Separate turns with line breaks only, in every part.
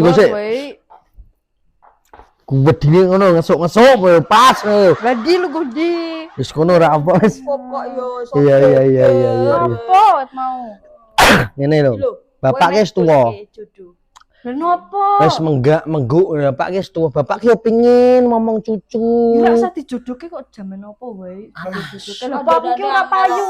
Iku sik.
Kowe.
Gedine ngono ngesuk-ngesuk kowe pas kowe.
Lah di lu di.
Wis kono ora apa wis.
Kok kok yo iso.
Iya.
Apa wet mau?
Ngene lho. Bapak ki wis tuwa.
Jodoh.
Lah nopo?
Wis menggak mengguk, bapak ki wis tuwa. Bapak ki yo pengin ngomong cucu.
Ora usah dijodohke kok jaman apa wae. Dijodohke lho apa aku ki ora payu.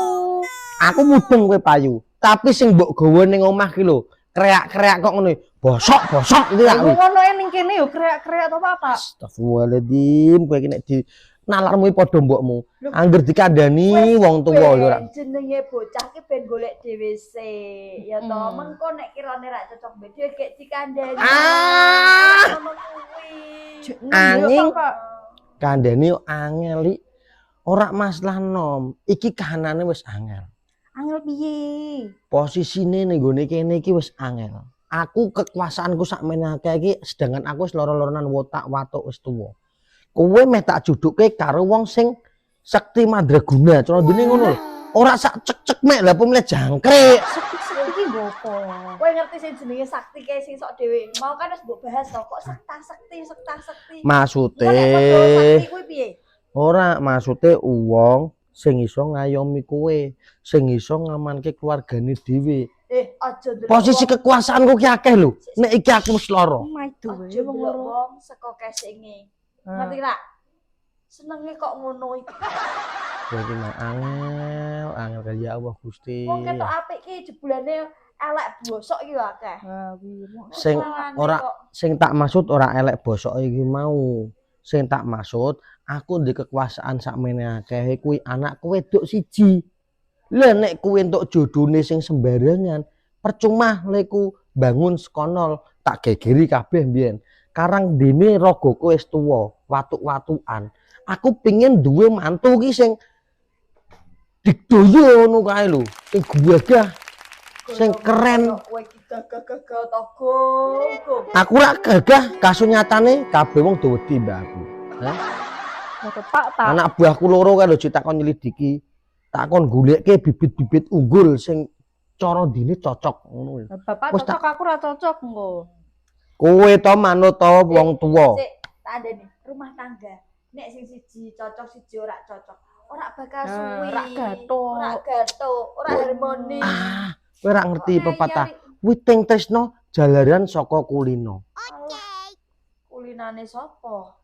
Aku mudeng kowe payu. Tapi sing mbok gawa ning omah ki lho, kreak-kreak kok ngono. Bosok-bosok iki
Lah
lak.
ngono e ning kene yo kreak-kreak to, Pak, Pak.
Astagfirullahaladzim, kowe iki nek di nalarmu iki padha mbokmu. Angger dikandani wong tuwa yo ora.
Ben jenenge bocah ki ben golek dhewe sik. Ya to, mengko nek kirane ra cocok mbek dhewe gek dikandani.
Ah!
Ngono kuwi.
Angin.
Pak.
Kandhani yo angel iki. Ora masalah nom, iki kahanane wis angel.
Angel piye?
Posisine ning gone kene iki wis angel. Aku kekuasaanku sakmene akeh iki, sedangkan aku wis loro-loronan wotak watuk wis tuwa. Kowe meh tak jodohke karo wong sing sekti mandraguna, cara dene ngono lho. Ora sak cek-cek mek lha apa mleh jangkrik.
Sekti-sekti iki nggo apa?
Kowe ngerti sing jenenge sakti kae sing sok dhewe. Mau kan wis mbok bahas to, kok sekta sekti sekta sekti.
Maksude
Engko nek padha sakti kuwi piye?
Ora, maksude wong sing iso ngayomi kowe, sing iso ngamanke keluargane dhewe.
Eh, aja ndelok.
Posisi kekuasaanku ki akeh lho. Nek iki aku wis lara.
Maido wae
aja
wong
ndelok
loro.
wong saka kesinge. Ngerti ra? Senenge kok ngono iki.
Kowe iki mah angel, angel kaya ya Allah Gusti.
Wong ketok apik ki jebulane elek bosok iki lho akeh.
Ah, kuwi.
Sing
Senengane
ora
kok.
Sing tak maksud ora elek bosok iki mau. Sing tak maksud aku ndek kekuasaan sakmene akeh kuwi anakku wedok siji. Lah nek kuwi entuk jodone sing sembarangan, percuma leku bangun saka nol, tak gegeri kabeh mbiyen. Karang dene ragaku wis tuwa, watuk-watukan. Aku pingin duwe mantu ki sing digdaya ngono kae lho, sing gagah, sing keren.
Kowe iki gagah-gagah to, Gong. Gong.
Aku ora gagah, kasunyatane kabeh wong do wedi mbak aku. Hah?
Pak, Pak.
Anak buahku loro kan lho takon nyelidiki. Takon goleke bibit-bibit unggul sing cara dine cocok ngono lho.
Bapak
Wis
cocok, aku ora cocok engko.
Kowe to manut to wong tuwa.
Sik, tak andani rumah tangga. Nek sing siji cocok, siji ora cocok, ora bakal
Nah,
suwi.
ora gathuk.
Ora gathuk, ora harmonis.
Ah, kowe ora ngerti
Kok
pepatah.
ngeyel.
Witing tresno jalaran saka kulino.
Alah, kulinane sapa?